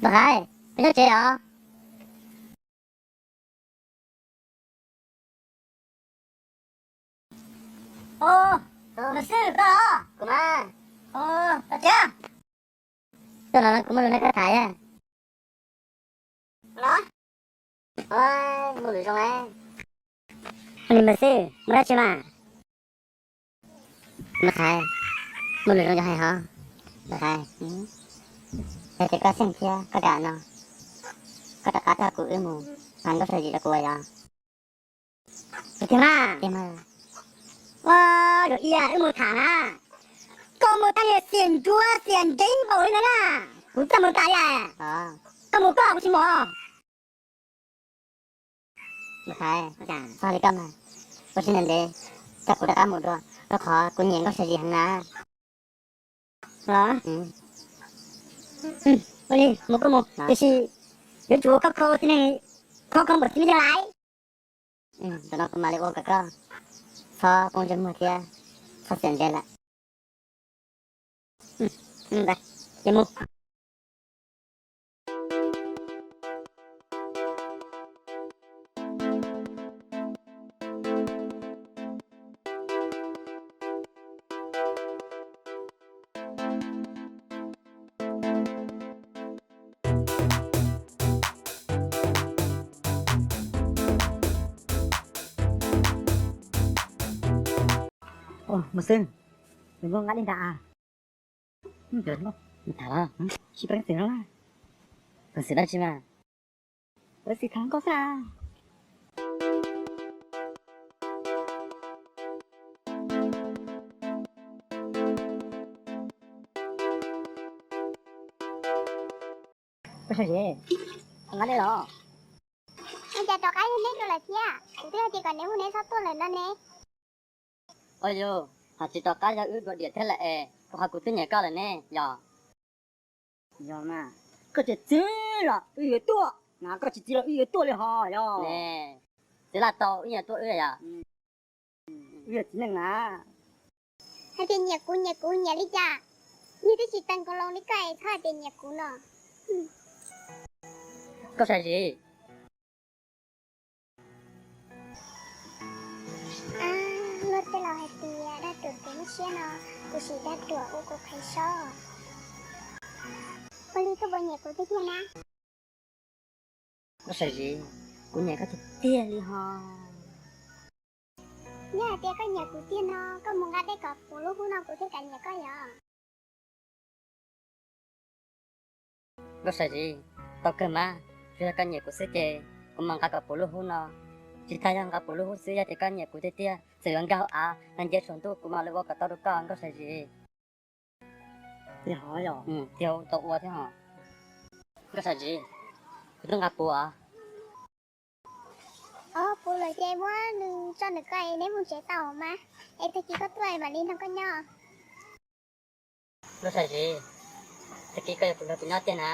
Npawg Qhaiv, koj nyob tsev os? Os, Maiv Xwb koj los? Kuv mas. Os, los tsev. Tuaj no kuv muaj lus nrog koj tham. Los. Muaj lus zoo. Ua li Maiv Xwb, muaj dab tsi mas? Npawg Qhaiv, muaj lus zoo yuav hais hov. Npawg Qhaiv, yog tias koj xyeej thiab koj kam no, koj rov qab coj kuv wb mus tham Nkauj Sam Zim rau kuv yog? Tiag mas. Ua, Zuag Iab, wb mus tham na. Koj mus tag li xiam ncuav xiam ntev npaum li ntawd na, kuv txaj mus tas li. Koj mus koj, kuv tsis mus. Npawg Qhaiv, txhob li koj mas, ua tsis ntev ntev, coj kuv rov qab mus dua, rau qhov kuv nyiam Nkauj Sam Zim heev na. Los, ua li mus koj mus, tiam sis yuav tsum ua khov kho tib neeg, khov kho npaum txiv neej yog lawm. Tam no kuv mam li ua kom koj txhob poob ntsej muag thiab txhob xiam ntev lawm. Ces mus. Mus xwb, nws muaj nqaij li ntawd. Tham los, tsis peev xwm no, peev xwm dab tsi mas, peev xwm tham nkauj xwb. Nkauj Sam Zim, nqa dej los. Ua cas rov qab yog neb dua lawm thiab? Kuv twb hais tias kom neb mus neb txhob tuaj lawm no ne. Ua yog, hais tsis rov qab yog wb dua diam thiab lawm es, rau qhov kuv twb nyiam koj lawm ne yog. Yog mas, koj tsis txwv los wb yuav tuaj na, koj tsis txwv los wb yuav tuaj li hos yog. Txwv los tau, wb nyiam tuaj wb yog. Wb yog txiv neej na. Hais tias nyiam kuv nyiam kuv nyiam li cas? Nyias twb tsis tees nkaus loo li koj es txhob hais tias nyiam kuv no. Nkauj Sam Zim. Luag tej laus hais tias dab tuam kev nyuaj siab no, kuv sim dab tuam ua kuv qhev sob. Ua li koj puas nyiam kuv tiag tiag na? Nkauj Sam Zim, kuv nyiam koj tiag tiag li hos. Yog hais tias koj nyiam kuv tiag no, koj mus nqa dej kom puv lub hub no kuv thiaj kam nyiam koj yog. Nkauj Sam Zim, tau kawg mas, tsuas yog koj nyiam kuv xwb ces kuv mam nqa kom puv lub hub no. Tsis tas yog nqa puv lub hub xwb, yog tias koj nyiam kuv tiag tiag, txawm yuav nkag hauv av los nce saum ntuj kuv mam li ua kom tau rau koj Nkauj Sam Zim. Tiag hov yog? Tiag, tau ua thiab hos. Nkauj Sam Zim, kuv twb nqa puv os. Os, puv lawm ces muab nws tso ntawm koj es neb mus tsev tau mas, es tag kis koj tuaj mam li nrog koj nyob. Nkauj Sam Zim, tag kis koj yuav nrog kuv nyob tiag na?